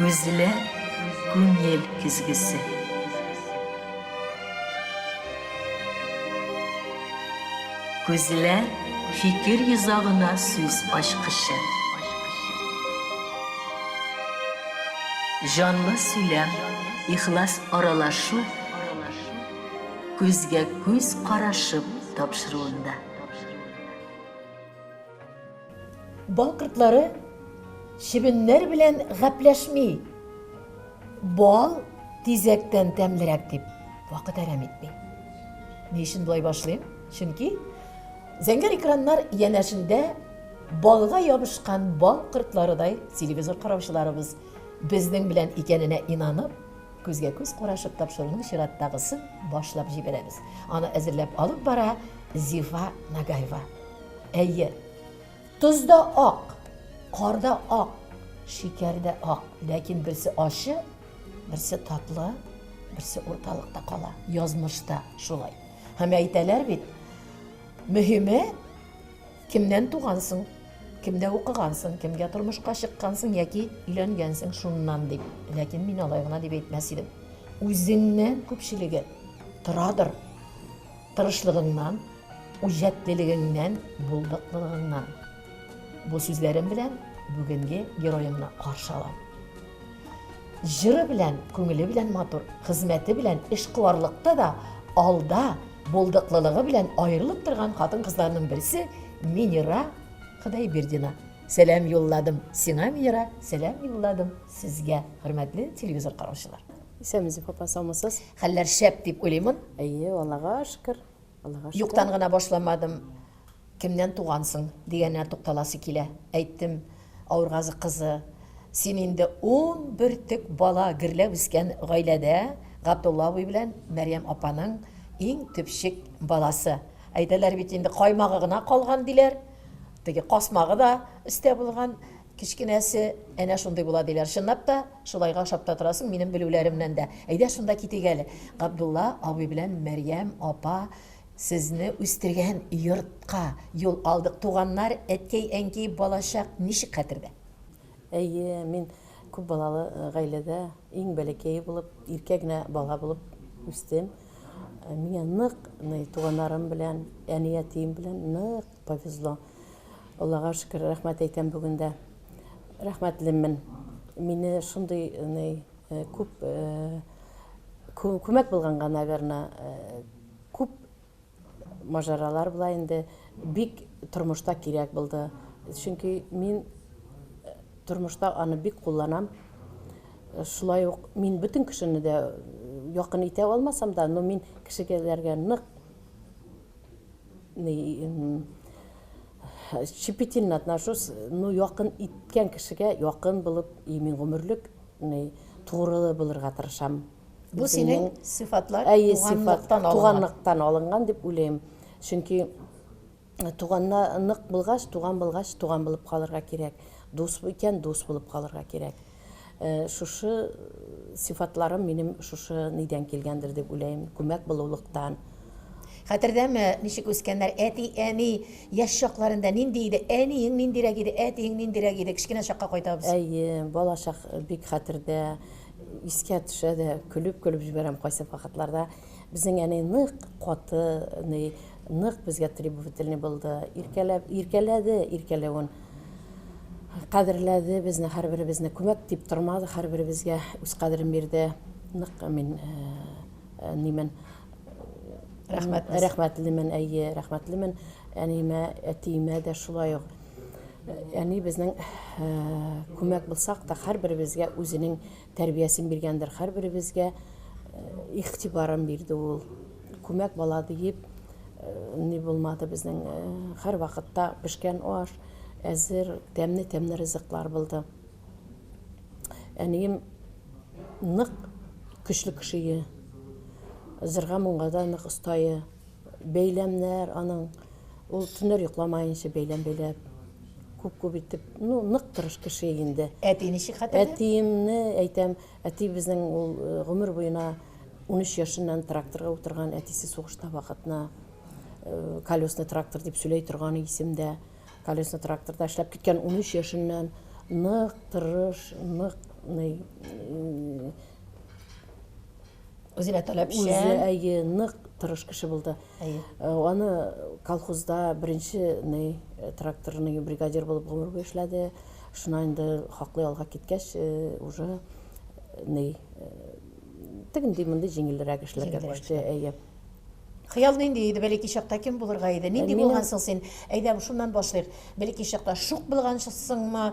Күзләр күңел көзгесе. Күзләр фикер йозагына сүз ачкычы. Җанлы сөйләм, ихлас аралашу күзгә күз карашып тапшыруында. Бал кортлары чебеннәр белән гәпләшми. Бал тизәктән тәмлерәк дип вакыт әрәм итми. Ни өчен болай башлыйм? Чөнки зәңгәр экраннар янәшендә балга ябышкан бал кортларыдай телевизор караучыларыбыз безнең белән икәненә инанып, күзгә күз карашып тапшыруның чираттагысын башлап җибәрәбез. Аны әзерләп алып бара Зифа Нагаева. Әйе, тоз да ак, кар да ак, шикәр дә ак, ләкин берсе ачы, берсе татлы, берсе урталыкта кала. Язмыш та шулай. Һәм әйтәләр бит, мөһиме кемнән тугансың, кемдә укыгансың, кемгә тормышка чыккансың яки өйләнгәнсең шуннан дип. Ләкин мин алай гына дип әйтмәс идем. Үзеңнән күпчелеге торадыр. Тырышлыгыңнан, үҗәтлелегеңнән, булдыклылыгыңнан. Бу сүзләрем белән бүгенге героемны каршы алам. Җыры белән, күңеле белән матур, хезмәте белән эшкуарлыкта да алда, булдыклылыгы белән аерылып торган хатын-кызларның берсе Минира Ходайбердина. Сәлам юлладым сиңа, Минира, сәлам юлладым сезгә, хөрмәтле телевизор караучылар. Исәнмесез, Зифа апа, саумысыз? Хәлләр шәп дип уйлыймын. Әйе, Аллага шөкер. Аллага шөкер. Юктан гына башламадым. Кемнән тугансың дигәненә тукталасы килә. Әйттем, Авыргазы кызы, син инде ун бөртек бала гөрләп үскән гаиләдә Габдулла абый белән Мәрьям апаның иң төпчек баласы. Әйтәләр бит инде, каймагы гына калган диләр. Теге касмагы да өстә булган. Кечкенәсе әнә шундый була диләр. Чынлап та, шулайга ошап та торасың, минем белүләремнән дә. Әйдә, шунда китик әле. Габдулла абый белән Мәрьям апа сезне үстергән йортка юл алдык. Туганнар, әткәй, әнкәй, балачак ничек хәтердә? Әйе, мин күп балалы гаиләдә иң бәләкәе булып, иркә генә бала булып үстем. Миңа нык туганнарым белән, әни-әтием белән нык повезло. Аллага шөкер, рәхмәт әйтәм бүген дә. Рәхмәтлемен. Мине шундый ни күп күмәк булганга, наверное, күп мажаралар була инде. Бик тормышта кирәк булды. Чөнки мин тормышта аны бик кулланам. Шулай ук мин бөтен кешене дә якын итә алмасам да, но мин кешеләргә нык щепетильно отношусь, ну, якын иткән кешегә якын булып, и мин гомерлек ни, тугрылы булырга тырышам. Бу синең сыйфатлар Әйе, сыйфат, туганлыктан алынган дип уйлыйм. Чөнки туганна нык булгач, туган булгач, туган булып калырга кирәк. Дус икән, дус булып калырга кирәк. Шушы сыйфатларым минем шушы нидән килгәндер дип уйлыйм, күмәк булулыктан. Хәтердәме, ничек үскәннәр, әти, әни яшь чакларында нинди иде, әниең ниндирәк иде, әтиең ниндирәк иде, кечкенә чакка кайтабыз. Әйе, балачак бик хәтердә, искә төшә дә, көлеп-көлеп җибәрәм кайсы вакытларда. Безнең әни нык каты, ни, нык безгә требовательный булды, иркәләп, иркәләде иркәләвен. Кадерләде безне, һәрберебезне. Күмәк дип тормады, һәрберебезгә үз кадерен бирде. Нык мин нимен рәхмәтле. Рәхмәтлемен, әйе, рәхмәтлемен. Әниемә, әтиемә дә шулай ук. Әни безнең күмәк булсак та, һәрберебезгә үзенең тәрбиясен биргәндер, һәрберебезгә игътибарын бирде ул. Күмәк бала диеп, ни булмады безнең, һәрвакытта пешкән аш, әзер, тәмле-тәмле ризыклар булды. Әнием нык көчле кеше. Җырга-моңга да нык остае. Бәйләмнәр аның, ул төннәр йокламаенча бәйләм бәйләп, күп-күп итеп, ну, нык тырыш кеше инде. Әти ничек хәтердә? Әтиемне әйтәм, әти безнең ул гомер буена 13 яшеннән тракторга утырган, әтисе сугышта вакытны колесный трактор дип сөйләй торган исемдә. Колесный тракторда эшләп киткән 13 яшеннән нык тырыш, нык ни Үзенә таләпчән. Үзе, әйе, нык тырыш кеше булды. Әйе. Аны колхозда беренче ни тракторный бригадир булып гомер буе эшләде. Шуннан инде хаклы ялга киткәч, уже ни тегенди мондый җиңелрәк эшләргә күчте. Әйе. Хыял нинди иде бәләкәй чакта кем булырга иде? Нинди булгансың син? Әйдә, шуннан башлыйк. Бәләкәй чакта шук булгансыңмы,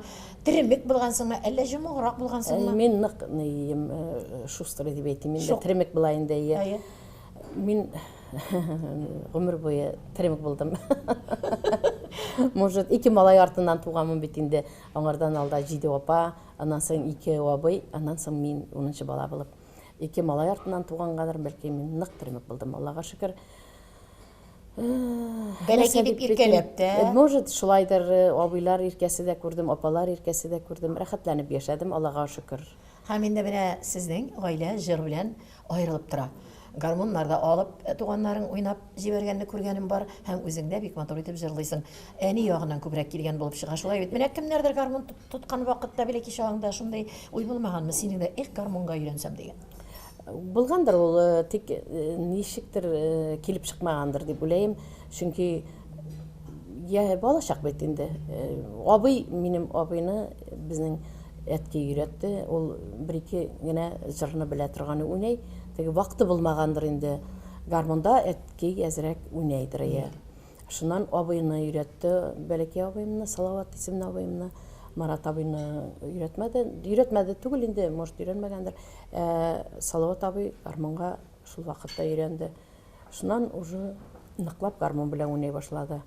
теремек булгансыңмы, әллә җомыграк булгансыңмы? Мин нык нием шустрый дип әйтим инде. Теремек була инде, әйе. Мин гомер буе теремек булдым. Может, ике малай артыннан туганмын бит инде. Аңардан алда җиде апа, аннан соң ике абый, аннан соң мин унынчы бала булып. Ике малай артыннан тугангадыр, бәлки мин нык теремек булдым, Аллага шөкер. Бәләкәй дип иркәләп тә. Может, шулайдыр, абыйлар иркәсе дә күрдем, апалар иркәсе дә күрдем. Рәхәтләнеп яшәдем, Аллага шөкер. Һәм инде менә сезнең гаилә җыр белән аерылып тора. Гармуннар да алып, туганнарың уйнап җибәргәнне күргәнем бар, һәм үзең дә бик матур итеп җырлыйсың. Әни ягыннан күбрәк килгән булып чыга, шулай бит? Менә кемнәрдер гармун тоткан вакытта бәләкәй чагыңда шундый уй булмаганмы синең дә, эх, гармунга өйрәнсәм дигән? Булгандыр ул, тик ничектер килеп чыкмагандыр дип уйлыйм. Чөнки я балачак бит инде. Абый, минем абыйны безнең әткәй өйрәтте. Ул бер-ике генә җырны белә торган уйный. Теге вакыты булмагандыр инде. Гармунда әткәй әзрәк уйныйдыр, иә. Шуннан абыйны өйрәтте, бәләкәй абыемны, Салават исемле абыемны. Марат абыйны өйрәтмәде. Өйрәтмәде түгел инде, может, өйрәнмәгәндер. Ә Салават абый гармунга шул вакытта өйрәнде. Шуннан уже ныклап гармун белән уйный башлады.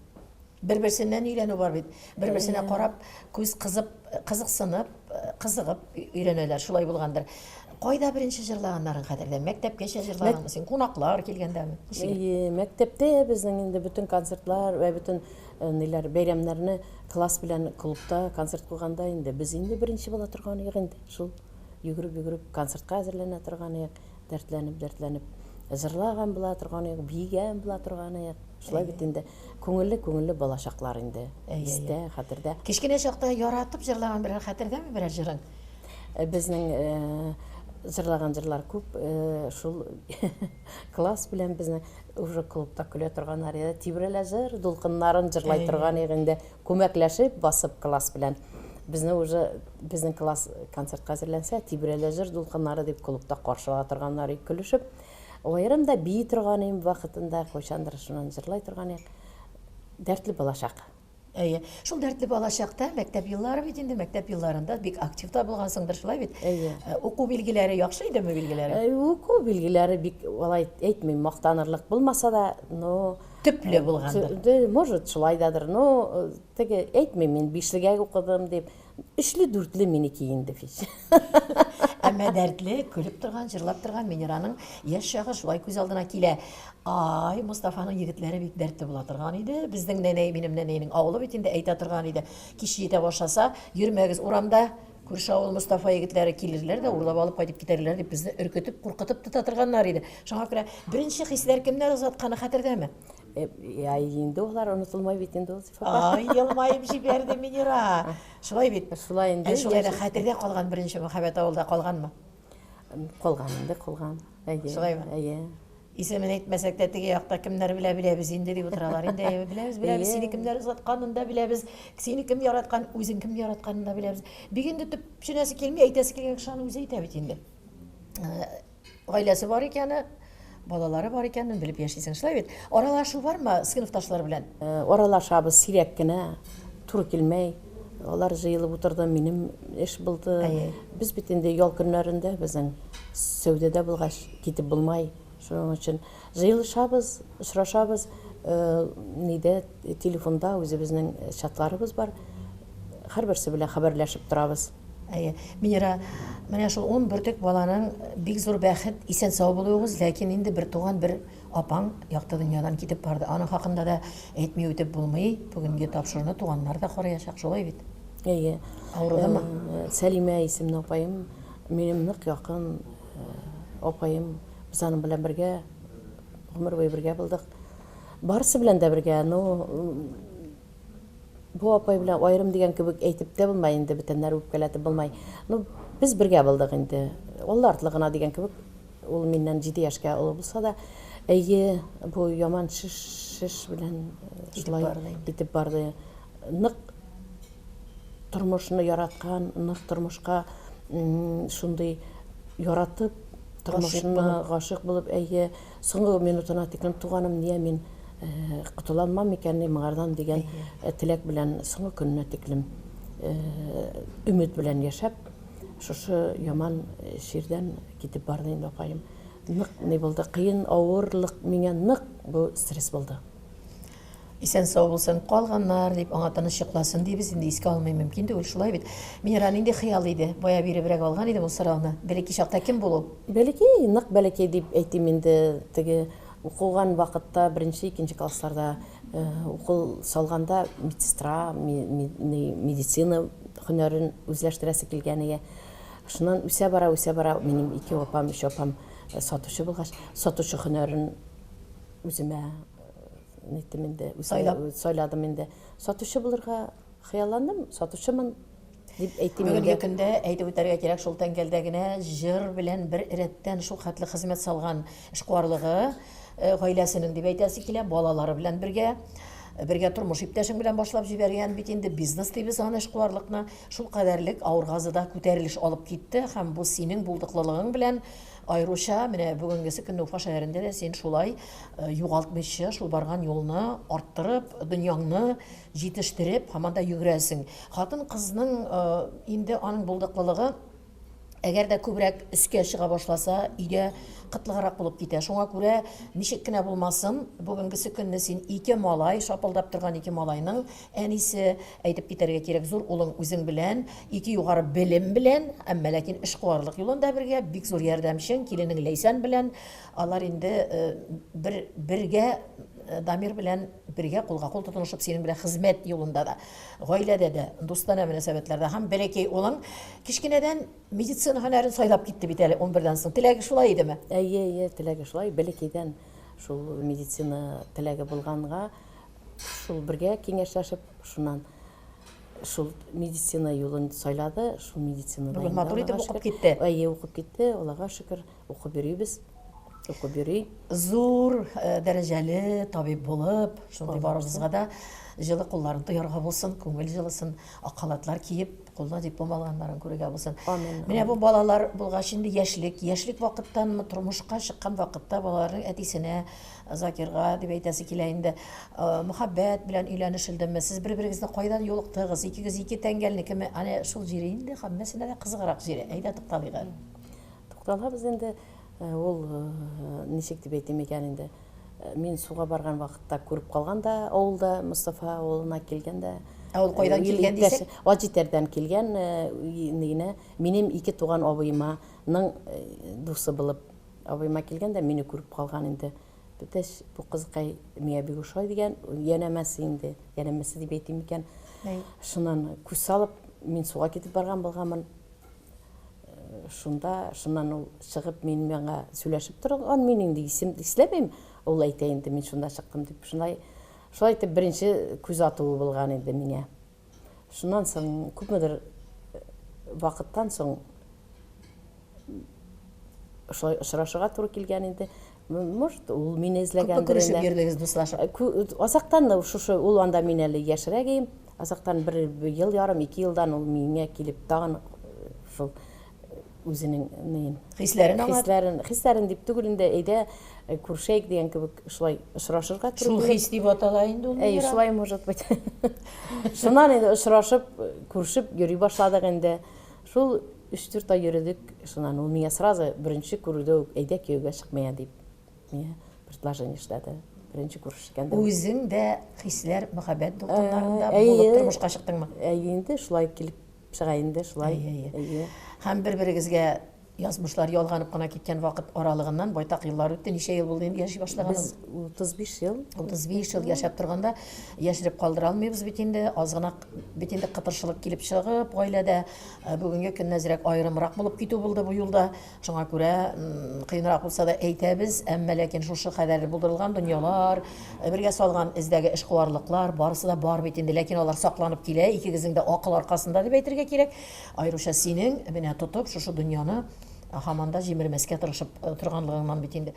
Бер-берсеннән өйрәнү бар бит. Бер-берсенә карап, күз кызып, кызыксынып, кызыгып өйрәнәләр. Шулай булгандыр. Кайда беренче җырлаганнарың хәтердә? Мәктәпкәчә җырладыңмы син? Кунаклар килгәндәме? Әйе, мәктәптә безнең инде бөтен концертлар вә бөтен ниләр, бәйрәмнәрне класс белән клубта концерт куйганда инде без инде беренче була торган идек инде. Шул йөгереп-йөгереп концертка әзерләнә торган идек, дәртләнеп-дәртләнеп җырлаган була торган идек, биегән була торган идек. Шулай бит инде. Күңелле, күңелле балачаклар инде. Истә, хәтердә. Кечкенә чакта яратып җырлаган берәр хәтердәме берәр җырың? Безнең җырлаган җырлар күп. Шул класс белән безне уже клубта көлә торганнар иде. Тибрәлә җыр дулкыннарын җырлай торган идек инде. Күмәкләшеп басып класс белән. Безне уже безнең класс концертка әзерләнсә, тибрәлә җыр дулкыннары дип клубта каршы ала торганнар иде көлешеп. Аерым да бии торган идем вакытында, кайчандыр шуннан җырлай торган идек. Дәртле балачак. Әйе. Шул дәртле балачакта, мәктәп еллары бит инде, мәктәп елларында бик актив та булгансыңдыр, шулай бит? Әйе. Уку билгеләре яхшы идеме билгеләре? Уку билгеләре бик алай әйтмим, мактанырлык булмаса да, но төпле булгандыр. Может, шулай дадыр, но теге әйтмим мин бишлегә укыдым дип. Өчле, дүртле минеке инде фич. Әмма дәртле, көлеп торган, җырлап торган Минираның яшь чагы шулай күз алдына килә. Ай, Мостафаның егетләре бик дәртле була торган иде. Безнең нәнәй, минем нәнәйнең авылы бит инде әйтә торган иде. Кич җитә башласа, йөрмәгез урамда, күрше авыл Мостафа егетләре килерләр дә урлап алып кайтып китәрләр дип безне өркетеп, куркытып тота торганнар иде. Шуңа күрә беренче хисләр кемнәр озатканы хәтердәме? Әй, инде алар онытылмай бит инде ул, Зифа апа. Ай, елмаеп җибәрде Минира. Шулай бит? Шулай инде. Ә шулай да хәтердә калган беренче мәхәббәт авылда калганмы? Калган инде, калган. Әйе. Шулаймы? Әйе. Исемен әйтмәсәк тә, теге якта кемнәр белә, беләбез инде дип утыралар инде. Әйе, беләбез, беләбез, сине кемнәр озатканын да беләбез, сине кем яраткан, үзен кем яратканын да беләбез. Бик инде төпченәсе килми, әйтәсе килгән кеше аны үзе әйтә бит инде. Гаиләсе бар икәне, балалары бар икәнен белеп яшисең, шулай бит? Аралашу бармы сыйныфташлар белән? Аралашабыз, сирәк кенә, туры килмәй. Алар җыелып утырды, минем эш булды. Без бит инде ял көннәрендә безнең сәүдәдә булгач, китеп булмай. Шуның өчен җыелышабыз, очрашабыз. Нидә, телефонда үзебезнең чатларыбыз бар. Һәрберсе белән хәбәрләшеп торабыз. Әйе. Минира, менә шул ун бөртек баланың бик зур бәхет, исән-сау булуыгыз, ләкин инде бер туган бер апаң якты дөньядан китеп барды. Аның хакында да әйтми үтеп булмый. Бүгенге тапшыруны туганнар да караячак, шулай бит? Әйе. Авырдымы? Сәлимә исемле апаем, минем нык якын апаем. Без аның белән бергә, гомер буе бергә булдык. Барысы белән дә бергә, но. Бу апай белән аерым дигән кебек әйтеп тә булмай инде, бүтәннәр үпкәләтеп булмай. Ну, без бергә булдык инде. Алла артлы гына дигән кебек, ул миннән 7 яшькә олы булса да, әйе, бу яман шеш, шеш белән шулай китеп барды. Нык тормышны яраткан, нык тормышка шундый яратып, тормышына гашыйк булып, әйе, Соңгы минутына тиклем туганым ния мин котыла алмам микәнни моңардан дигән теләк белән соңгы көненә тиклем өмет белән яшәп, шушы яман чирдән китеп барды инде апаем. Нык ни булды, кыен, авырлык миңа нык бу стресс булды. Исән-сау булсын, калганнар, дип, аңа тыныч йокласын дибез, инде искә алмый мөмкин түгел, шулай бит. Мира, нинди хыял иде? Бая биребрәк алган идем ул сорауны. Бәләкәй чакта кем булу? Бәләкәй, нык бәләкәй дип әйтим инде, теге укыган вакытта, беренче, икенче классларда укол салганда медсестра, медицина һөнәрен үзләштерәсе килгән иде. Шуннан үсә бара, үсә бара, минем ике апам, өч апам сатучы булгач, сатучы һөнәрен үземә Ниттем инде, Сайлап. Сайладым инде. Сатучы булырга хыялландым, сатучымын дип әйтим Бүгенге көндә әйтеп үтәргә кирәк, шул тәңгәлдә генә җыр белән бер рәттән шул хәтле хезмәт салган эшкуарлыгы э, гаиләсенең дип әйтәсе килә, балалары белән бергә бергә тормыш иптәшең белән башлап җибәргән бит инде бизнес дибез аны эшкуарлыкны шул кадәрлек Авыргазыда күтәрелеш алып китте һәм бу синең булдыклылыгың белән Аеруча менә бүгенгесе көнне Уфа шәһәрендә дә син шулай югалтмыйча, шул барган юлны арттырып, дөньяңны җитештереп, һаман да йөгерәсең. Хатын-кызның инде аның булдыклылыгы әгәр дә күбрәк өскә чыга башласа, өйдә кытлыграк булып китә. Шуңа күрә ничек кенә булмасын, бүгенгесе көнне син ике малай, шапылдап торган ике малайның Әнисе, әйтеп китәргә кирәк, зур улың үзең белән, ике югары белем белән, әмма ләкин эшкуарлык юлында бергә, бик зур ярдәмчең, киленең Ләйсән белән, алар инде бер бергә Дамир белән бергә кулга-кул тотынышып синең белән хезмәт юлында да, гаиләдә дә, дустанә мөнәсәбәтләрдә һәм бәләкәй улың кечкенәдән медицина һөнәрен сайлап китте бит әле унбердән соң. Теләге шулай идеме? Әйе, әйе, теләге шулай. Бәләкәйдән шул медицина теләге булганга, Шул бергә киңәшләшеп, шуннан шул медицина юлын сайлады, шул медицинада. Бүген матур итеп укып китте. Әйе, укып китте, Аллага шөкер, укып йөрибез. Укып йөри. Зур э, дәрәҗәле табиб булып, шундый барыбызга да җылы кулларын тоярга булсын, күңел җылысын, ак халатлар киеп, кулына диплом алганнарын күрергә булсын. Амин. Менә бу балалар булгач инде яшьлек, яшьлек вакыттанмы, тормышка чыккан вакытта балаларның әтисенә Закирга дип әйтәсе килә инде. Мөхәббәт белән өйләнешелдеме? Сез бер-берегезне кайдан юлыктыгыз? Икегез ике тәңгәлнекеме? Әнә шул җире инде һәммәсенә дә кызыграк җире. Әйдә тукталыйк әле. Тукталабыз инде. Ул ничек дип әйтим икән инде. Мин суга барган вакытта күреп калган да авылда Мостафа авылына килгән дә. Ә ул кайдан килгән дисәк? Аҗитәрдән килгән, нигенә минем ике туган абыеманың дусы булып Абыема килгән дә мине күреп калган инде. Бетәч, бу кызыкай миңа бик ошай дигән, янәмәсе инде, янәмәсе дип әйтим микән. Шуннан күз салып, мин суга китеп барган булганмын. Шунда, шуннан ул чыгып, мин миңа сөйләшеп торган, мин инде исем исләмим, ул әйтә инде, мин шунда чыктым дип. Шулай, шулай итеп беренче күз атуы булган инде миңа. Шуннан соң күпмедер вакыттан соң шулай очрашырга туры килгән инде. Может, ул мине эзләгәндер. Күпме күрешеп йөрдегез, дуслашып? Азактан шушы ул анда мин әле яшьрәк идем. Азактан бер ел ярым, ике елдан ул миңа килеп тагын шул үзенең неен хисләрен аңлат. Хисләрен, хисләрен дип түгел инде, әйдә күрешәйек дигән кебек шулай очрашырга туры Шул хис дип атала инде ул. Әй, шулай может быть. Шуннан инде очрашып, күрешеп йөри башладык инде. Шул өч-дүрт ай йөредек, шуннан ул миңа сразу беренче күрүдә үк әйдә кияүгә чык миңа дип миңа предложение эшләде. Беренче күрешкәндә. Үзең дә хисләр, мәхәббәт дулкыннарында булып тормышка чыктыңмы? Әйе инде, шулай килеп чыга инде, шулай. Әйе. Һәм бер-берегезгә Язмышлар ялганып кына киткән вакыт аралыгыннан байтак еллар үтте. Ничә ел булды инде яши башлаганыгыз? Без 35 ел. 35 ел яшәп торганда яшереп калдыра алмыйбыз бит инде. Аз гына бит инде кытыршылык килеп чыгып, гаиләдә бүгенге көнне әзрәк аерымрак булып китү булды бу юлда. Шуңа күрә кыенрак булса да әйтәбез, әмма ләкин шушы кадәр булдырылган дөньялар, бергә салган эздәге эшкуарлыклар, барысы да бар бит инде. Ләкин алар сакланып килә, икегезнең дә акыл аркасында дип әйтергә кирәк. Аеруча синең менә тотып шушы дөньяны һаман да җимермәскә тырышып торганлыгыңнан бит инде.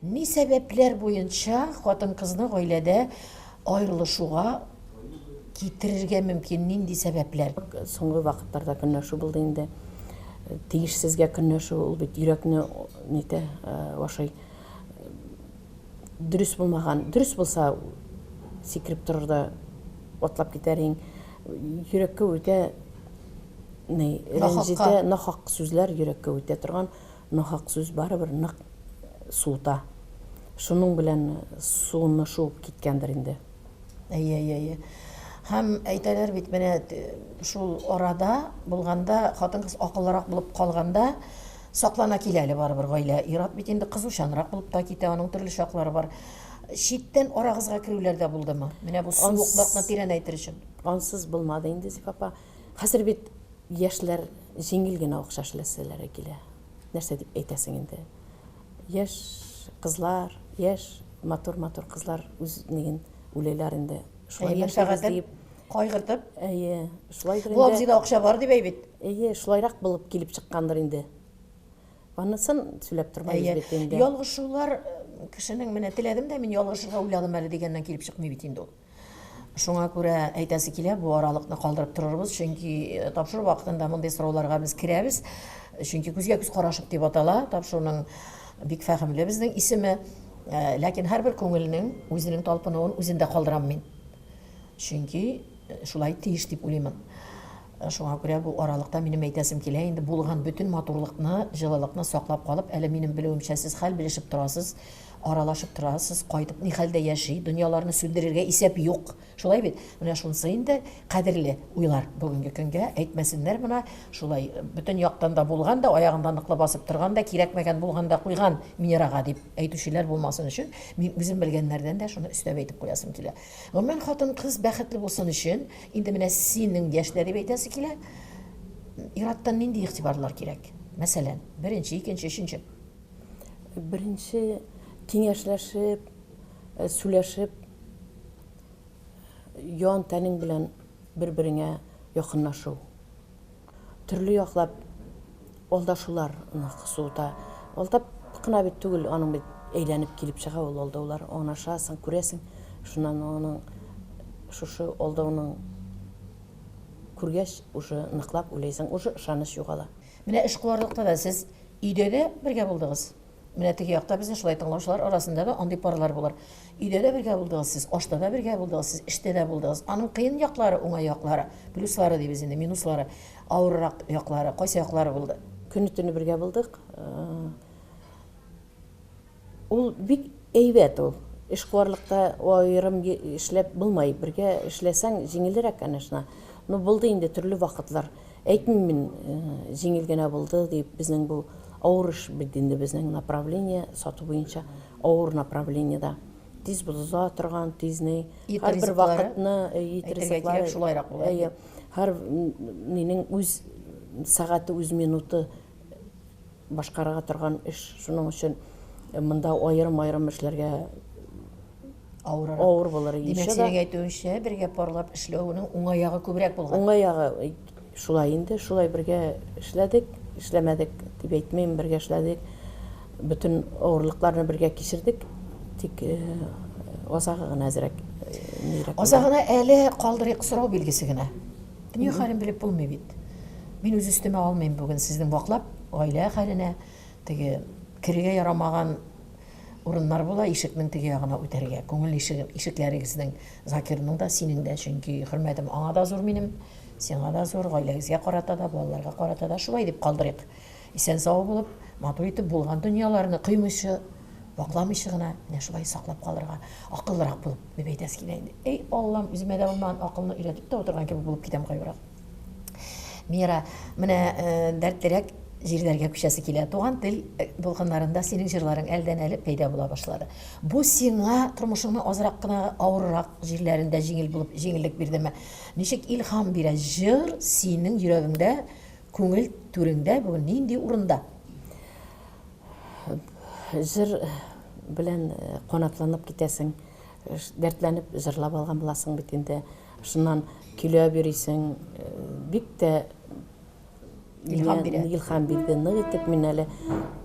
Ни сәбәпләр буенча хатын-кызны гаиләдә аерылышуга китерергә мөмкин, нинди сәбәпләр? Соңгы вакытларда көнләшү булды инде. Тиешсезгә көнләшү, ул бит йөрәкне нитә, ашый. Дөрес булмаган, дөрес булса, сикереп торыр да атлап китәр иң. Йөрәккә үтә ни, рәнҗетә, нахак сүзләр йөрәккә үтә торган. Нахак сүз барыбер нык суыта. Шуның белән суны шуып киткәндер инде. Әйе, әйе, әйе. Һәм әйтәләр бит, менә шул арада булганда, хатын-кыз акыллырак булып калганда, саклана килә әле барыбер гаилә. Ир-ат бит инде кызучанрак булып та китә, аның төрле чаклары бар. Читтән арагызга керүләр дә булдымы? Менә бу суыклыкны тирәнәйтер өчен. Ансыз булмады инде, Зифа апа. Хәзер бит яшьләр җиңел генә акча эшләсәләре килә. Нәрсә дип әйтәсең инде? Яшь кызлар, яшь матур-матур кызлар үз ниген уйлыйлар инде. Шулай яшәгез дип. Кайгыртып. Әйе, шулайдыр инде. Бу абзыйда акча бар дип әй бит. Әйе, шулайрак булып килеп чыккандыр инде. Анысын сөйләп тормыйбыз бит инде. Ялгышулар кешенең менә теләдем дә мин ялгышырга уйладым әле дигәннән килеп чыкмый бит инде ул. Шуңа күрә әйтәсе килә, бу аралыкны калдырып торырбыз, чөнки тапшыру вакытында мондый сорауларга без керәбез. Чөнки күзгә күз карашып дип атала тапшыруның бик фәһемле безнең исеме. Ләкин һәрбер күңелнең үзенең талпынуын үзендә калдырам мин. Чөнки шулай тиеш дип уйлыймын. Шуңа күрә бу аралыкта минем әйтәсем килә, инде булган бөтен матурлыкны, җылылыкны саклап калып, әле минем белүемчә сез хәл белешеп торасыз, аралашып торасыз, кайтып ни хәлдә яши, дөньяларны сүндерергә исәп юк. Шулай бит? Менә шунысы инде кадерле уйлар бүгенге көнгә, әйтмәсеннәр мона, шулай бөтен яктан да булган да, аягында ныклы басып торган да, кирәкмәгән булган да куйган Минерага дип әйтүчеләр булмасын өчен, мин үзем белгәннәрдән дә шуны өстәп әйтеп куясым килә. Гомумән, хатын-кыз бәхетле булсын өчен, инде менә синең яшьтә дип әйтәсе килә, ир-аттан нинди игътибарлар кирәк? Мәсәлән, беренче, икенче, өченче. Беренче киңәшләшеп, сүләшеп, ян тәнең белән бер-береңә якынлашу. Төрле яклап алдашулар нык суыта. Алдап кына бит түгел, аның бит әйләнеп килеп чыга ул алдаулар. Аңлашасың, күрәсең. Шуннан аның шушы алдауның күргәч, уже ныклап уйлыйсың, уже ышаныч югала. Менә эшкуарлыкта да сез өйдә дә бергә булдыгыз. Менә теге якта безне шулай тыңлаучылар арасында да андый парлар булыр. Өйдә дә бергә булдыгыз сез, ашта да бергә булдыгыз сез, эштә дә булдыгыз. Аның кыен яклары, уңай яклары, плюслары дибез инде, минуслары, авыррак яклары, кайсы яклары булды? Көне-төне бергә булдык. Ул бик әйбәт ул. Эшкуарлыкта аерым эшләп булмай. Бергә эшләсәң, җиңелрәк, конечно. Но булды инде төрле вакытлар. Әйтмим мин, җиңел генә булды дип, безнең бу авыр эш бит инде безнең направление, сату буенча авыр направлениедә. Тиз бозыла торган, тиз ни. Ит Һәрбер ризыклары, вакытны ит әйтергә ризыклары, кирәк, шулайрак була әйе, һәр нинең үз сәгате, үз минуты башкарырга торган эш. Шуның өчен монда аерым-аерым эшләргә авыррак. Авыр булыр Димәк, еще да. синең әйтүеңчә, бергә парлап эшләүнең уңай ягы күбрәк булган. Уңай ягы шулай инде, шулай бергә эшләдек, эшләмәдек дип әйтмим, бергә эшләдек. Бөтен авырлыкларны бергә кичердек. Тик азагы гына әзрәк нирәк булды. Азагына әле калдырыйк сорау билгесе генә. Дөнья хәлен белеп булмый бит. Мин үз өстемә алмыйм бүген сезнең ваклап гаилә хәленә, теге керергә ярамаган урыннар була, ишекнең теге ягына үтәргә. Күңел ишеге, ишекләрегезнең, Закирның да, синең дә, чөнки хөрмәтем аңа да зур минем, сиңа да зур, гаиләгезгә карата да, балаларга карата да. Шулай дип калдырыйк. Исән-сау булып, матур итеп булган дөньяларны коймыйча, вакламыйча гына менә шулай саклап калырга, акыллырак булып, дип әйтәсе килә инде. Эй, Аллам, үземә дә булмаган акылны өйрәтеп тә утырган кебек булып китәм кайвакыт. Мира, менә дәртлерәк җирләргә күчәсе килә. Туган тел дулкыннарында синең җырларың әлдән-әле пәйда була башлады. Бу сиңа тормышыңның азрак кына авыррак җирләрендә җиңел булып, җиңеллек бирдеме? Ничек илһам бирә җыр синең йөрәгеңдә, күңел түреңдә бүген нинди урында? Җыр белән канатланып китәсең, дәртләнеп җырлап алган буласың бит инде. Шуннан көйләп йөрисең, бик тә илһам бирә. Илһам бирде, нык итеп мин әле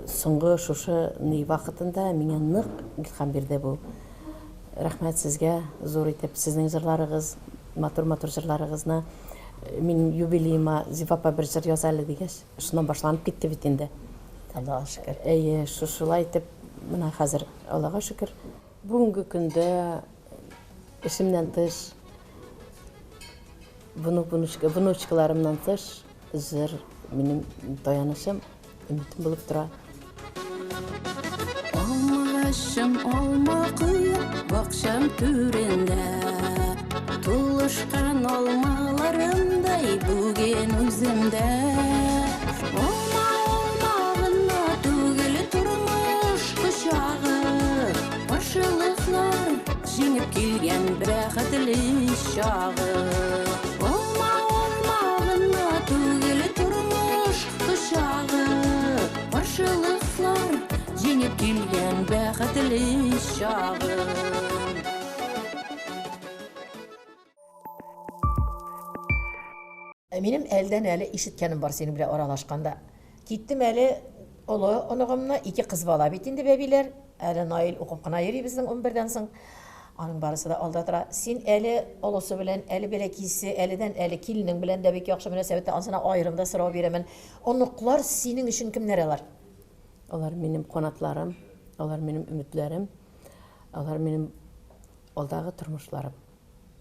соңгы шушы ни вакытында миңа нык илһам бирде бу. Рәхмәт сезгә зур итеп, сезнең җырларыгыз, матур-матур җырларыгызны мин юбилеема Зифа апа бер җыр яз әле дигәч, шуннан башланып китте бит инде. Аллага шөкер. Әйе, шушылай итеп, менә хәзер Аллага шөкер. Бүгенге көндә эшемнән тыш, внук, внучка, внучкаларымнан тыш, җыр минем таянычым, өметем булып тора. Алмагачым алма куя бакчам түрендә. Тулышкан алмаларымдай бүген үземдә. Алма, алма гына түгел тормыш кочагы. Каршылыклар җиңеп килгән бәхетле чагы. Алма, алма гына түгел тормыш кочагы. Каршылыклар җиңеп килгән бәхетле чагы. Ә минем әлдән-әле ишеткәнем бар синең белән аралашканда. Киттем әле олы оныгымны, ике кыз бала бит инде бәбиләр. Әле Наил укып кына йөри безнең унбердән соң. Аның барысы да алда тора. Син әле олысы белән, әле бәләкисе, әледән-әле киленең белән дә бик яхшы мөнәсәбәттә. Ансына аерым да сорау бирәмен. Оныклар синең өчен кемнәр алар? Алар минем канатларым, алар минем өметләрем, алар минем алдагы тормышларым.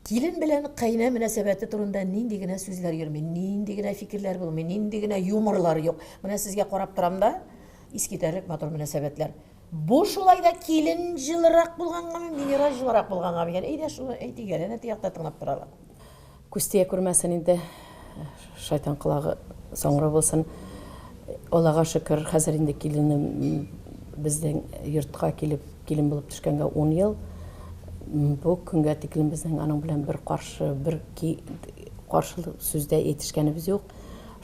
Килен белән кайнә мөнәсәбәте турында нинди генә сүзләр йөрми, нинди генә фикерләр булмый, нинди генә юморлар юк. Менә сезгә карап торам да, искитәрлек матур мөнәсәбәтләр. Бу шулай да килен җылырак булгангамы, Минера җылырак булгангамы икән? Әйдә шуны әйтик әле, әнә теге якта тыңлап торалар. Күз тия күрмәсен инде, шайтан колагы саңгырау булсын. Аллага шөкер, хәзер инде киленем безнең йортка килеп, килен булып төшкәнгә 10 ел. Бу көнгә тиклем безнең аның белән бер каршы, бер каршы сүз дә әйтешкәнебез юк.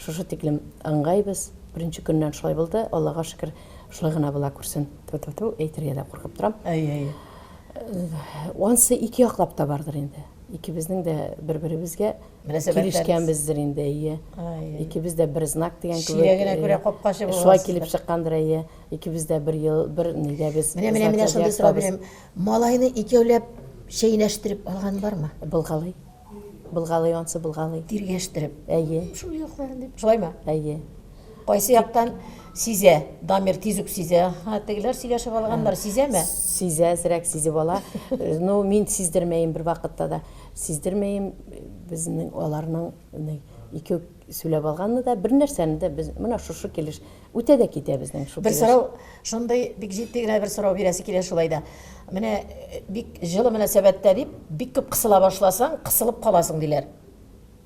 Шушы тиклем ыңгайбыз. Беренче көннән шулай булды. Аллага шөкер, шулай гына була күрсен. Тфу-тфу-тфу, әйтергә дә куркып торам. Әй, әй. Ансы ике яклап та бардыр инде. Икебезнең дә бер-беребезгә килешкәнбездер инде, әйе. Икебез дә бер знак дигән кебек. Чиләгенә күрә капкачы булгансыз. Шулай килеп чыккандыр, әйе. Икебез дә бер ел, бер нидә без. Менә, менә, менә шундый сорау бирәм. Малайны икәүләп чәйнәштереп алган бармы? Булгалый. Булгалый, ансы булгалый. Тиргәштереп. Әйе. Шул якларын дип. Шулаймы? Әйе. Кайсы яктан сизә? Дамир тиз үк сизә. Ха, тегеләр сөйләшеп алганнар, сизәме? Сизә, әзрәк сизеп ала. Ну, мин сиздермәем бер вакытта да. Сиздермәем безнең аларның икәү сөйләп алганны да, бер нәрсәне дә без менә шушы килеш үтә дә китә безнең шул Бер сорау, шундый бик җитди генә бер сорау бирәсе килә шулай да. Менә бик җылы мөнәсәбәттә дип, бик күп кысыла башласаң, кысылып каласың диләр.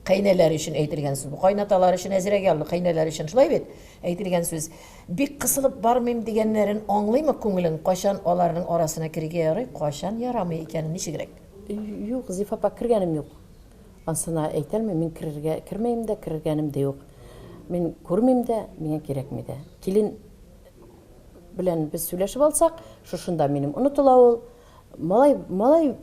Кайнәләр өчен әйтелгән сүз бу. Кайнаталар өчен әзрәк яллы, кайнәләр өчен шулай бит? Әйтелгән сүз. Бик кысылып бармыйм дигәннәрен аңлыймы күңелең, кайчан аларның арасына керергә ярый, кайчан ярамый икәнен ничегрәк? Юк, Зифа апа, кергәнем юк. Ансына әйтәлмим, мин керергә кермәем дә, кергәнем дә юк. Мин күрмим дә, миңа кирәкми дә. Килен белән без сөйләшеп алсак, шушында минем онытыла ул. Малай, малай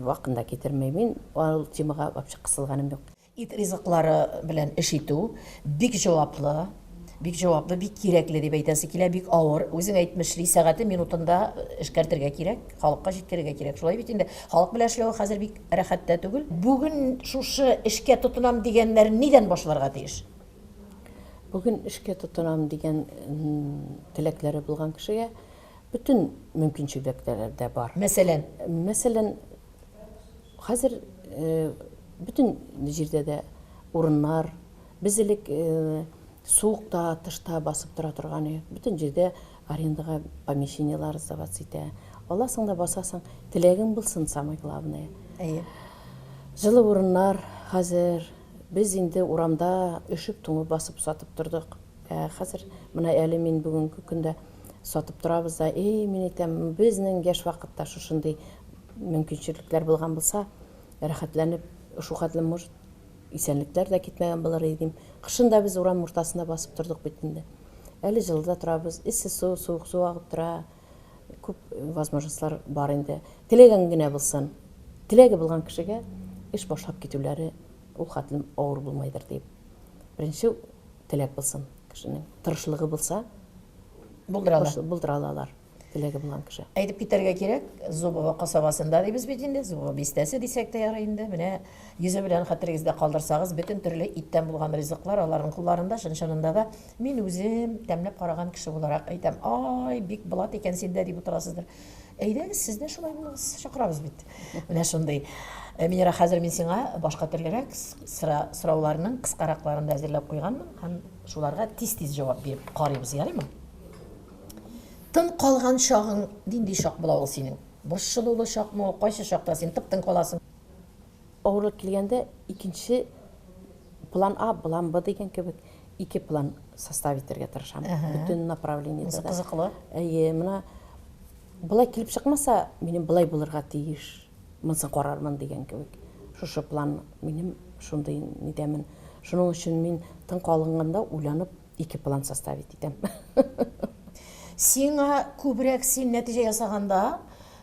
вакында китермәй. Мин ул темага вообще кысылганым юк. Ит ризыклары белән эш итү бик җаваплы, бик җаваплы, бик кирәкле дип әйтәсе килә, бик авыр. Үзең әйтмешли, сәгате, минутында эшкәртергә кирәк, халыкка җиткерергә кирәк. Шулай бит инде. Халык белән эшләү хәзер бик рәхәт тә түгел. Бүген шушы эшкә тотынам дигәннәр нидән башларга тиеш? Бүген эшкә тотынам дигән теләкләре булган кешегә бөтен мөмкинчелекләр дә бар. Мәсәлән? Мәсәлән, хәзер бөтен җирдә дә урыннар. Без элек суыкта, тышта басып тора торган идек. Бөтен җирдә арендага помещениелар сдаваться итә. Аласың да басасың. Теләгең булсын, самое главное. Әйе. Җылы урыннар хәзер. Без инде урамда өшеп, туңып басып сатып тордык. Ә хәзер менә әле мин бүгенге көндә сатып торабыз да, эй, мин әйтәм, безнең яшь вакытта шушындый мөмкинчелекләр булган булса, рәхәтләнеп, шул хәтле, может, исәнлекләр дә китмәгән булыр иде дим. Кышын да без урам уртасында басып тордык бит инде. Әле җылыда торабыз, эссе су, суык су агып тора. Күп возможностьлар бар инде. Теләгән генә булсын. Теләге булган кешегә эш башлап китүләре ул хәтлем авыр булмайдыр дип. Беренче теләк булсын кешенең. Тырышлыгы булса, булдыра ала. Булдыра алалар. Теләге булган кеше. Әйтеп китәргә кирәк, Зубово касабасында дибез бит инде, Зубово бистәсе дисәк тә ярый инде. Менә йөзе белән хәтерегездә калдырсагыз, бөтен төрле иттән булган ризыклар аларның кулларында, чын-чынында да мин үзем тәмләп караган кеше буларак әйтәм, ай, бик блат икән синдә дип утырасыздыр. Әйдәгез, сез дә шулай булыгыз, чакырабыз бит. Менә шундый. Э, Минера, хәзер мин сиңа башка төрлерәк сорауларның кыскаракларын да әзерләп куйганмын һәм шуларга тиз-тиз җавап биреп карыйбыз, ярыймы? Тын калган чагың нинди чак була ул синең? Борчылулы чакмы ул? Кайсы чакта син тып-тын каласың? Авырлык килгәндә икенче план А, план Б дигән кебек ике план составить итәргә тырышам. Бөтен направлениедә дә. Кызыклы. Әйе, менә болай килеп чыкмаса, минем болай булырга тиеш. Монысын карармын дигән кебек. Шушы план минем шундый нидәмен. Шуның өчен мин тын калынганда уйланып ике план составить итәм. Сиңа күбрәк син нәтиҗә ясаганда,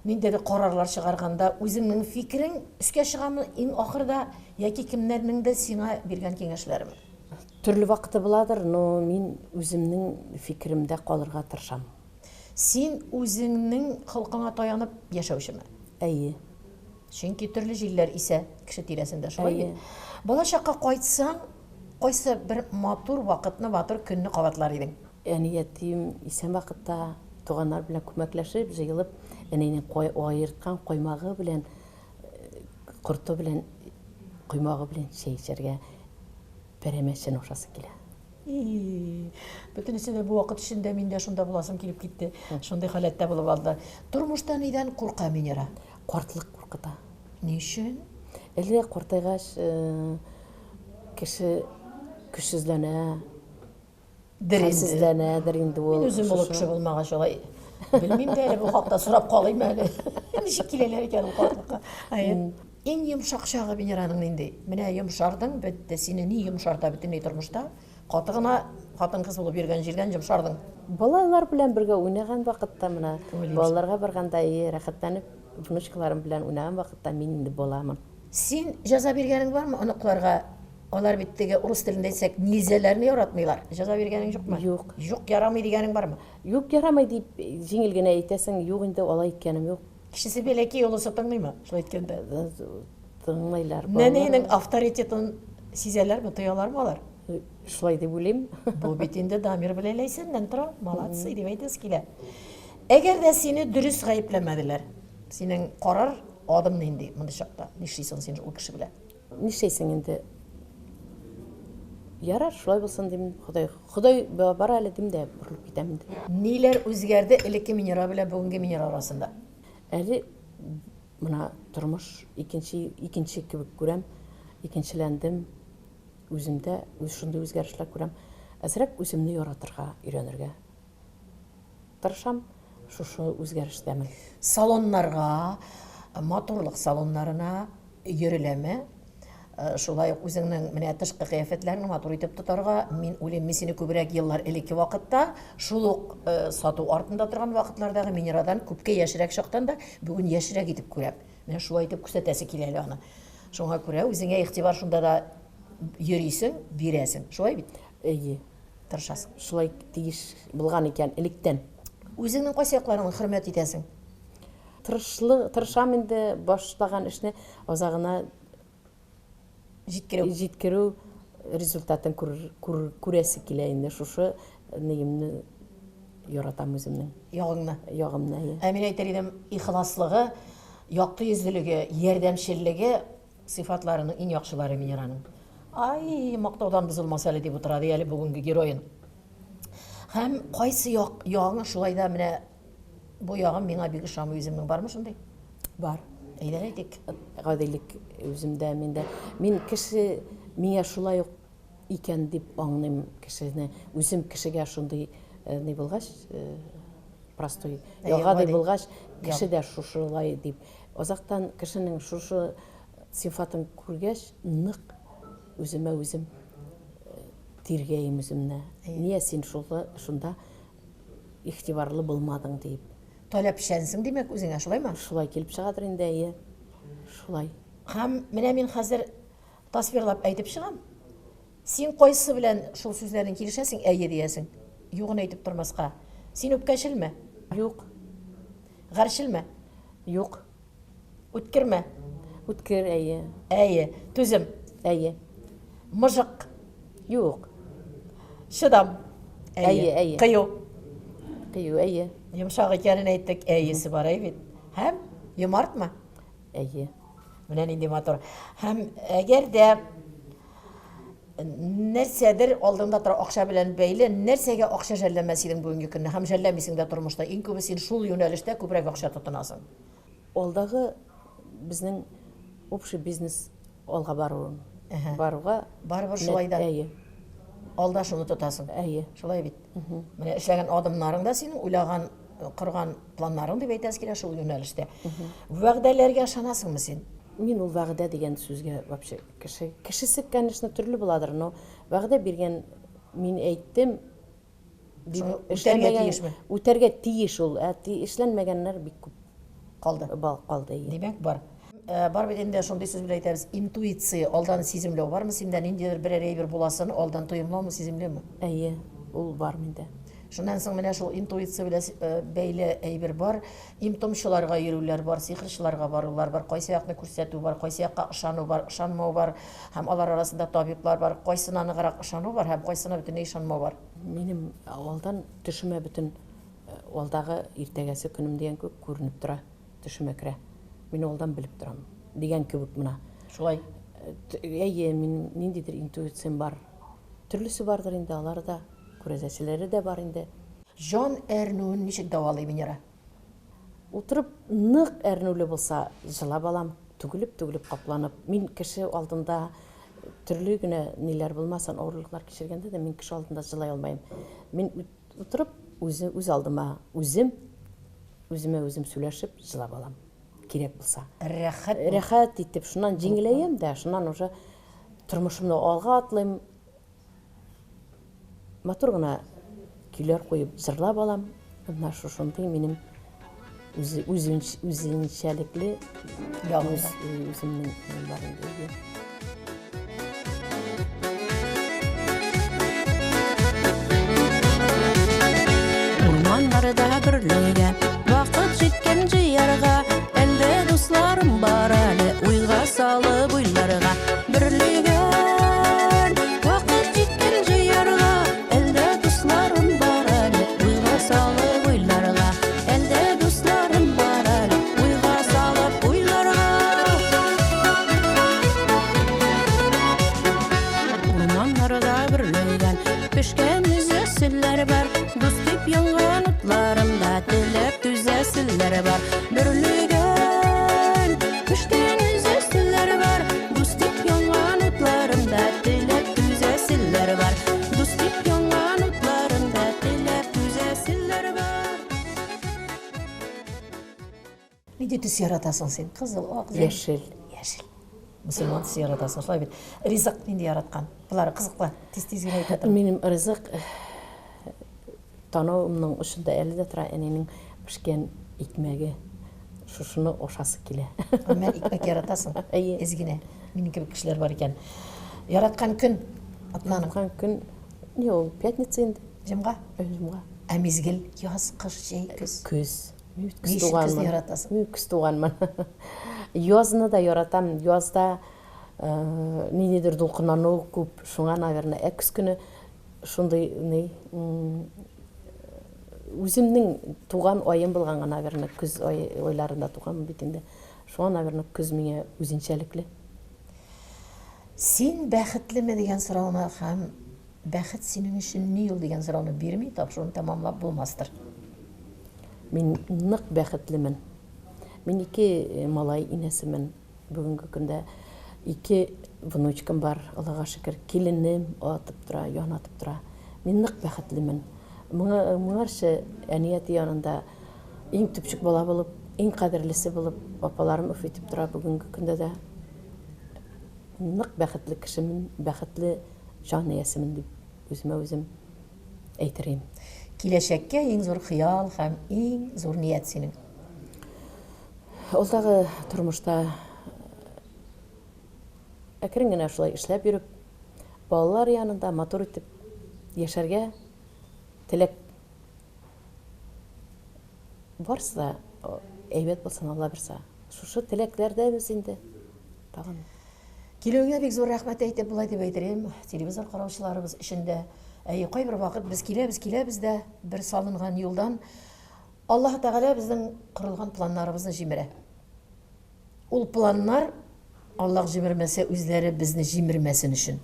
ниндидер карарлар чыгарганда үзеңнең фикерең өскә чыгамы иң ахырда яки кемнәрнеңдер сиңа биргән киңәшләреме? Төрле вакыты буладыр, но мин үземнең фикеремдә калырга тырышам. Син үзеңнең холкыңа таянып яшәүчеме? Әйе. Чөнки төрле җилләр исә кеше тирәсендә, шулай бит? Балачакка кайтсаң, кайсы бер матур вакытны, матур көнне кабатлар идең? Әни-әтием исән вакытта туганнар белән күмәкләшеп, җыелып, әнинең аерткан каймагы белән, корты белән, коймагы белән чәй эчәргә, пәрәмәчен ашасы килә. И, бөтенесе дә бу вакыт эчендә мин дә шунда буласым килеп китте. Шундый халәттә булып алды. Тормышта нидән курка Минера? Картлык куркыта. Ни өчен? Әле картайгач, кеше көчсезләнә, хәлсезләнәдер инде ул. Мин үзем олы кеше булмагач, алай белмим дә әле бу хакта сорап калыйм әле. Ничек киләләр икән ул картлыкка? Иң йомшак чагы Венераның нинди? Менә йомшардың, бетте. Сине ни йомшарта бөтенләй тормышта? Каты гына хатын-кыз булып йөргән җирдән йомшардың. Балалар белән бергә уйнаган вакытта менә балаларга барганда, и, рәхәтләнеп внучкаларым белән уйнаган вакытта мин инде баламын. Син җәза биргәнең бармы оныкларга? Алар бит теге урыс телендә әйтсәк, нельзяләрне яратмыйлар. Җәза биргәнең юкмы? Юк. Юк, ярамый дигәнең бармы? Юк, ярамый дип җиңел генә әйтәсең, юк инде, алай әйткәнем юк. Кечесе бәләкәй, олысы тыңлыймы, шулай әйткәндә? Тыңлыйлар. Нәнәйнең авторитетын сизәләрме, тоялармы алар? Шулай дип уйлыйм. Бу бит инде Дамир белән Ләйсәннән тора. Молодцы дип әйтәсе килә. Әгәр дә сине дөрес гаепләмәделәр, синең карар адым нинди мондый чакта? Нишлисең син ул кеше белән? Нишләйсең инде? Ярар, шулай булсын дим, Ходай. Ходай бар әле дим дә борылып китәм инде. Ниләр үзгәрде элекке Минера белән бүгенге Минера арасында? Әле менә тормыш икенче, икенче кебек күрәм, икенчеләндем. Үземдә үз шундый үзгәрешләр күрәм. Әзрәк үземне яратырга өйрәнергә тырышам, шушы үзгәрештәмен. Салоннарга, матурлык салоннарына йөреләме? Э, шулай ук үзеңнең менә тышкы кыяфәтләреңне матур итеп тотарга, мин уйлыйм, мин сине күбрәк еллар элекке вакытта, шул ук э, сату артында торган вакытлардагы Минирадан күпкә яшьрәк чактан да бүген яшьрәк итеп күрәм. Менә шулай итеп күрсәтәсе килә әле аны. Шуңа күрә үзеңә игътибар шунда да йөрисең, бирәсең. Шулай бит? Әйе. Тырышасың. Шулай тиеш булган икән электән. Үзеңнең кайсы якларыңны хөрмәт итәсең? Тырышлы, тырышам инде башлаган эшне азагына җиткерү. Җиткерү результатын күр, күр, күрәсе килә инде. Шушы ниемне яратам үземнең. Ягыңны. Ягымны, әйе. Ә мин әйтер идем, ихласлыгы, якты йөзлелеге, ярдәмчеллеге сыйфатларының иң яхшылары Минираның. Ай, мактаудан бозылмас әле дип утыра ди әле бүгенге героен. Һәм кайсы як, ягың шулай да менә бу ягым миңа бик ошамый үземнең бармы шундый? Бар. Әйдә әйтик. Гадилек үземдә миндә. Мин кеше миңа шулай ук икән дип аңлыйм кешене. Үзем кешегә шундый э, ни булгач, э, простой, гади булгач, кеше дә шушылай дип. Азактан кешенең шушы сыйфатын күргәч, нык үземә үзем э, тиргәем үземне. Нигә син шулы шунда игътибарлы булмадың дип. Таләпчәнсең, димәк, үзеңә, шулаймы? Шулай килеп чыгадыр инде, әйе. Шулай. Һәм менә мин хәзер Тасвирлап әйтеп чыгам. Син кайсы белән шул сүзләрнең килешәсең, әйе диясең. Югын әйтеп тормаска. Син үпкәчелме? Юк. Гарьчелме? Юк. Үткерме? Үткер, әйе. Әйе. Түзем? Әйе. Мыжык? Юк. Чыдам? Әйе, әйе. Кыю? Кыю, әйе. Йомшак икәнен әйттек, әйесе бар, әй бит. Һәм юмартмы? Әйе. Менә нинди матур. Һәм әгәр дә нәрсәдер алдыңда тора акча белән бәйле, нәрсәгә акча жәлләмәс идең бүгенге көнне һәм жәлләмисең дә тормышта. Иң күбе син шул юнәлештә күбрәк акча тотынасың. Алдагы безнең общий бизнес алга баруын. Баруга барыбер шулай да. Әйе. Алда шуны тотасың. Әйе. Шулай бит. Менә эшләгән адымнарың да синең уйлаган, корган планнарың дип әйтәсе килә шул юнәлештә. Вәгъдәләргә ышанасыңмы син? Мин ул вәгъдә дигән сүзгә вообще кеше кешесе, конечно, төрле буладыр, но вәгъдә биргән мин әйттем дип үтәргә тиешме? Үтәргә тиеш ул, ә эшләнмәгәннәр бик күп калды. Калды. Димәк, бар. Э, бар бит инде шундый сүз белән әйтәбез, интуиция, алдан сиземләү бармы синдә, ниндидер берәр әйбер буласын алдан тоемлаумы, сиземләүме? Әйе, ул бар миндә. Шуннан соң менә шул интуиция белән э, бәйле әйбер бар. Им-томчыларга йөрүләр бар, сихерчыларга барулар бар, кайсы якны күрсәтү бар, кайсы якка ышану бар, ышанмау бар. Һәм алар арасында табиблар бар. Кайсына ныграк ышану бар һәм кайсына бөтенләй ышанмау бар. Минем алдан төшемә бөтен э, алдагы иртәгәсе көнем дигән кебек күренеп тора. Төшемә керә. Мин алдан белеп торам. Дигән кебек менә. Шулай. Әйе, мин ниндидер интуициям бар. Төрлесе бардыр инде, алары да, күрәзәчеләре дә бар инде. Җан әрнүен ничек дәвалый Венера? Утырып, нык әрнүле булса, җылап алам, түгелеп-түгелеп капланып. Мин кеше алдында төрле генә ниләр булмасын, авырлыклар кичергәндә дә мин кеше алдында җылый алмыйм. Мин утырып, үзе, үз алдыма үзем, үземә үзем сөйләшеп җылап алам. Кирәк булса. Рәхәт. Рәхәт итеп, шуннан җиңеләем дә, шуннан уже тормышымны алга атлыйм. Матур гына көйләр куеп җырлап алам. Менә шушындый минем үзе үзенчәлекле ягым үземнең бар инде. Урманнарда берлегә вакыт җиткән җыярга, әлдә дусларым бар әле уйга салып уйларга. Берлегән вакыт җиткән җыярга, әлдә дусларым бар әле уйга салып уйларга. Әлдә дусларым бар әле уйга салып уйларга. Урманнарда берлегән пешкән өзәселәр бар, дус дип янган утларымда теләп түзәселәр бар. Берлегән пешкән өзәселәр бар, дус дип янган утларымда теләп Нинди төс яратасың син? Кызыл, ак, зәңгәр? Яшел. Яшел. Мөселман төсе яратасың, шулай бит. Ризык нинди яраткан? Болары кызыклы. Тиз-тиз генә әйтә тор. Минем ризык танавымның очында әле дә тора әнинең пешкән икмәге. Шушыны ашасы килә. Гомумән, икмәк яратасың? Әйе. Әз генә. Минем кебек кешеләр бар икән. Яраткан көн атнаның? Яраткан көн, ни ул, пятница инде. Җомга? Җомга. Ә мизгел? Яз, кыш, җәй, көз? Көз. Мин бит Ни көз өчен көзне туганмын. яратасың? Мин көз туганмын. Язны да яратам. Язда ниндидер дулкынлану күп, шуңа, наверное. Ә көз көне шундый ни, үземнең туган аем булганга, наверное, көз ай, айларында туганмын бит инде. Шуңа, наверное, көз миңа үзенчәлекле. Син бәхетлеме дигән сорауны һәм бәхет синең өчен ни ул дигән сорауны бирми тапшыруны тәмамлап булмастыр. Мин нык бәхетлемен. Мин ике малай инәсемен. Бүгенге көндә ике внучкам бар, Аллага шөкер. Киленем атып тора, янатып тора. Мин нык бәхетлемен. Моңа, моңарчы әни-әти янында иң төпчек бала булып, иң кадерлесе булып, апаларым үф итеп тора бүгенге көндә дә. Нык бәхетле кешемен, бәхетле җан иясемен дип үземә үзем әйтер идем. Киләчәккә иң зур хыял һәм иң зур ният синең? Алдагы тормышта әкрен генә шулай эшләп йөреп, балалар янында матур итеп яшәргә теләк. Барысы да әйбәт булсын, Алла бирса. Шушы теләкләрдәбез инде. Тагын. Килүеңә бик зур рәхмәт әйтеп, болай дип әйтер идем, телевизор караучыларыбыз өчен дә. Әйе, кайбер вакыт без киләбез, киләбез дә бер салынган юлдан Аллаһ Тәгалә безнең корылган планнарыбызны җимерә. Ул планнар Аллаһ җимермәсә, үзләре безне җимермәсен өчен.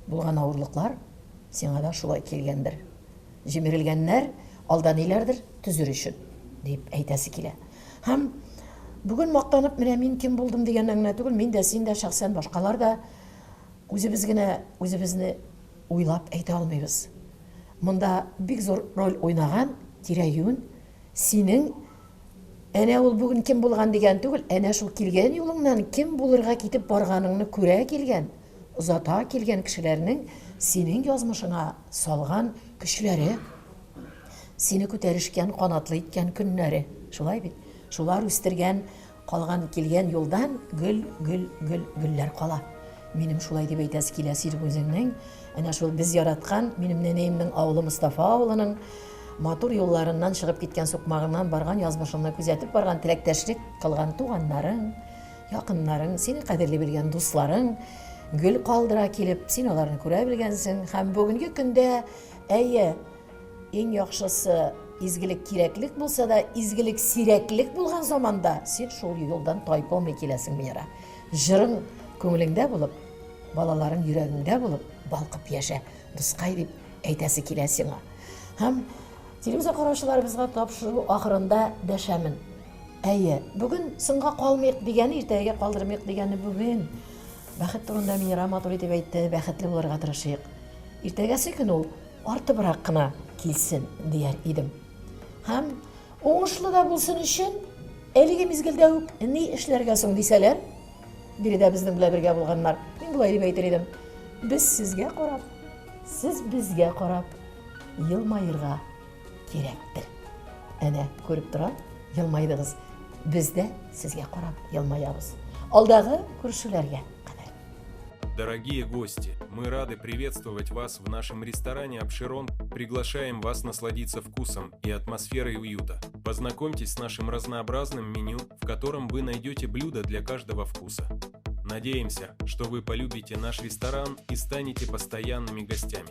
Булган авырлыклар сиңа да шулай килгәндер. Җимерелгәннәр алда ниләрдер төзер өчен, дип әйтәсе килә. Һәм бүген мактанып, менә мин кем булдым дигәннән генә түгел, мин дә, син дә, шәхсән башкалар да үзебез генә үзебезне уйлап әйтә алмыйбыз. Монда бик зур роль уйнаган тирә-юнь, синең әнә ул бүген кем булган дигән түгел, әнә шул килгән юлыңнан кем булырга китеп барганыңны күрә килгән, озата килгән кешеләрнең синең язмышыңа салган көчләре, сине күтәрешкән, канатлы иткән көннәре. Шулай бит? Шулар үстергән Калган килгән юлдан гөл, гөл, гөл, гөлләр кала. Минем шулай дип әйтәсе килә синең үзеңнең. Әнә шул без яраткан, минем нәнәемнең авылы Мостафа авылының матур юлларыннан чыгып киткән сукмагыннан барган язмышыңны күзәтеп барган теләктәшлек кылган туганнарың, якыннарың, сине кадерли белгән дусларың гөл калдыра килеп, син аларны күрә белгәнсең һәм бүгенге көндә, әйе, Иң яхшысы, изгелек кирәклек булса да, изгелек сирәклек булган заманда син шул юлдан тайпылмый киләсең, Мира. Җырың күңелеңдә булып, балаларың йөрәгеңдә булып, балкып яшә, дускай дип әйтәсе килә сиңа. Һәм телевизор караучыларыбызга тапшыру ахырында дәшәмен. Әйе, бүген соңга калмыйк дигәне, иртәгә калдырмыйк дигәне бүген. Бәхет турында Мира матур итеп әйтте, бәхетле булырга тырышыйк. Иртәгәсе көн ул артыбрак кына килсен, дияр идем. Һәм уңышлы да булсын өчен, әлеге мизгелдә үк ни эшләргә соң дисәләр, биредә безнең белән бергә булганнар, мин болай дип әйтер идем. Без сезгә карап, сез безгә карап елмаерга кирәктер. Әнә, күреп торам, елмайдыгыз. Без дә сезгә карап елмаябыз. Алдагы күрешүләргә кадәр. Дорогие гости, мы рады приветствовать вас в нашем ресторане «Апшерон». Приглашаем вас насладиться вкусом и атмосферой уюта. Познакомьтесь с нашим разнообразным меню, в котором вы найдете блюда для каждого вкуса. Надеемся, что вы полюбите наш ресторан и станете постоянными гостями.